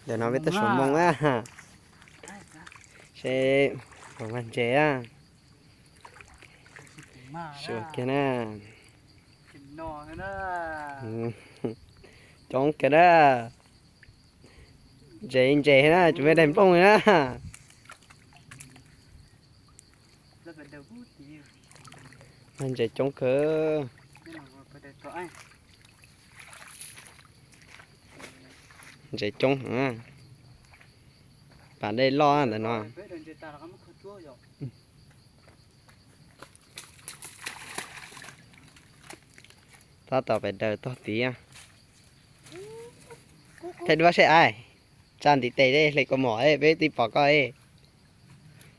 Ntawm no peb tuaj suav moo na, seb puas mag ntses na. Suav kiag na. Coob kiag na. Ntses ntses na, tsis muaj daim nplooj li na. Mag ntses coob kawg. Ntses coob heev. Pas dej loj ntawm no. Tab tom pem daws tog tid. Thaij duab seb ai. Tsa ntiv tes hle kaus mom peb twb pom koj.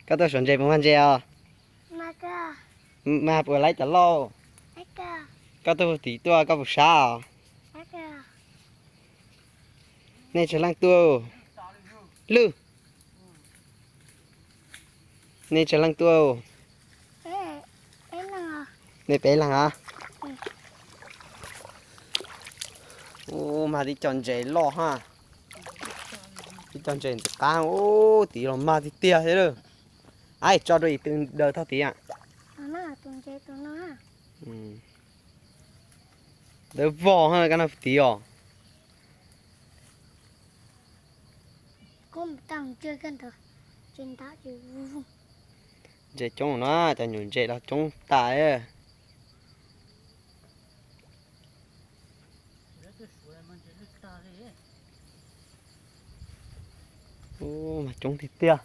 Koj tuaj suav ntses puas mag ntses os? Mag puas laib cov lauj? Koj tuaj tid tuaj koj puas sab os? Nej tsawg leej tuaj? Lwj, nej tsawg leej tuaj? Nej peb leeg os. Ub, mag tib co ntses loj ha. Tib co ntses ntxim qab, ub, tid los mag tiag tiag thiab lawm. Ai, tso rau ib tw daws tog tid. Ntawd vog ha, koj noj tid os. Ntses coob na, cov nyuam ntses los coob tas. Ub, mas coob tiag tiag.